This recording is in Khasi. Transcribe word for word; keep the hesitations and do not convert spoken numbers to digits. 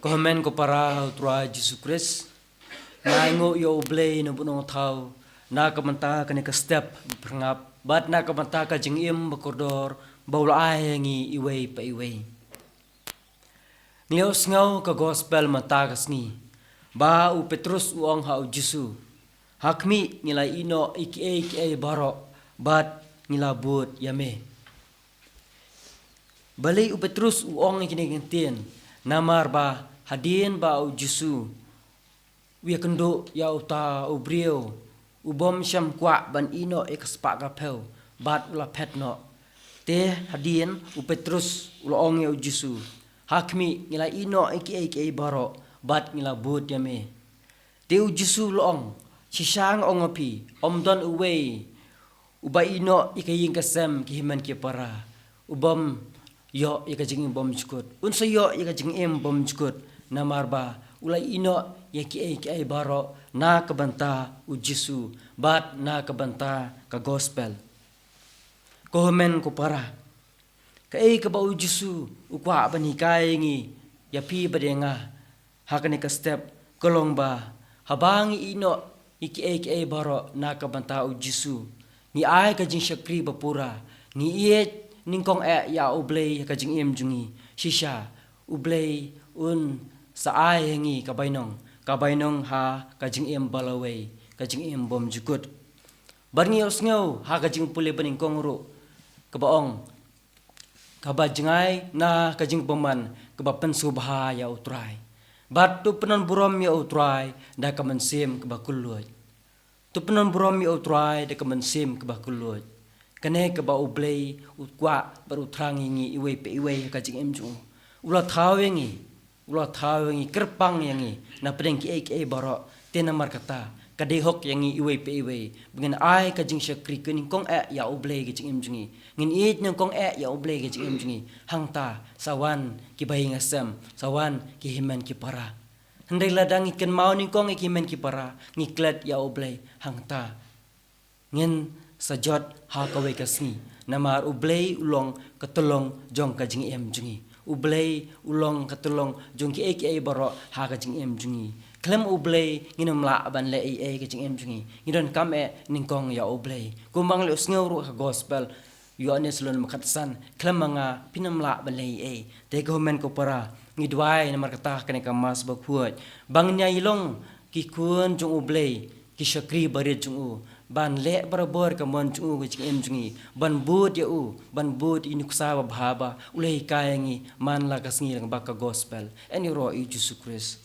Ko hynmen ko para ha u Trai Jisu Khrist, nga ainguh ïa u Blei na bun ong thaw na ka bynta kane ka step ba pyrngap bad na ka bynta ka jingim ba kordor ba u la ai ïa ngi iwei pa iwei. Ngi la ïohsngew ka gospel mynta ka sngi ba u Petrus u ong ha u Jisu, ha khmih ngi la ïehnoh ïa kiei kiei baroh bad ngi la bud ïa me. Balei u Petrus u ong ïa kine ki ktien? Namar ba hadien ba u Jisu u ïakynduh ïa uta u briew u bym shym kwah ban ïehnoh ïa ka spah ka phew bad u la phet noh. Te hadien u Petrus u la ong ïa u Jisu, ha khmih ngi la ïehnoh ïa kiei kiei baroh bad ngi la bud ïa me. Te u Jisu u la ong, shisha nga ong ïa phi, ym don uwei uba ïehnoh ïa ka ïing ka sem, ki hynmen ki para, u bym ïoh ïa ka jingim bymjukut. Un sa ïoh ïa ka jingim bymjukut namar ba u la ïehnoh ïa kiei kiei baroh na ka bynta u Jisu bad na ka bynta ka gospel. Ko hynmen ko para, kaei kaba u Jisu u kwah ban hikai ïa ngi, ïa phi bad ïa nga, ha kane ka step ka long ba haba ngi ïehnoh ïa kiei kiei baroh na ka bynta u Jisu, ngi ai ka jingshakri ba pura, ngi ïeit nyngkong eh ïa u Blei ha ka jingim jong ngi, shisha u Blei un sa ai ïa ngi ka bainong, ka bainong ha ka jingim ba lawei, ka jingim bymjukut. Bad ngi ïohsngew ha ka jingpule ba nyngkong ruh kaba ong, kaba jngai na ka jingbymman kaba pynsngewbha ïa u Trai. Bad to pynban burom ïa u Trai da ka mynsiem kaba kylluid. To pynban burom ïa u Trai da ka mynsiem kaba kylluid. Kane kaba u Blei u kwah bad u thrang ïa ngi iwei pa iwei ha ka jingim jong u. U la thaw ïa ngi, u la thaw ïa ngi, kyrpang ïa ngi na pdeng kiei kiei baroh. Te namar kata ka dei hok ïa ngi iwei pa iwei ba ngin ai ka jingshakri ka nyngkong eh ïa u Blei ha ka jingim jong ngi. Ngin ïeit nyngkong eh ïa u Blei ha ka jingim jong ngi. Hangta sa wan ki bahaïing hasem, sa wan ki hynmen ki para. Hynrei lada ngi kynmaw nyngkong ïa ki hynmen ki para, ngi klet ïa u Blei, hangta ngin sa jot ha kawei ka sngi. Namar u Blei u long ka tyllong jong ka jingim jong ngi. U Blei u long ka tyllong jong kiei kiei baroh ha ka jingim jong ngi. Khlem u Blei ngin ym lah ban leh ei ei ha ka jingim jong ngi. Ngi donkam eh nyngkong ïa u Blei. Kumba ngi la ïohsngew ruh ha ka gospel Ïoannis lynnong ba khatsan, khlem ma nga phin ym lah ban leh ei ei. Te ko hynmen ko para, ngi duwai namar kata ha kane ka Mass bakhuid ba ngin ïa long ki khun jong u Blei, ki shakri barit jong u, ban leh barabor ka mon jong u ha ka jingim jong ngi, ban bud ïa u, ban bud ïa i nuksa babha ba u la hikai ïa ngi man la ka sngi lyngba ka gospel. Yn ïaroh ïa u Jisu Khrist.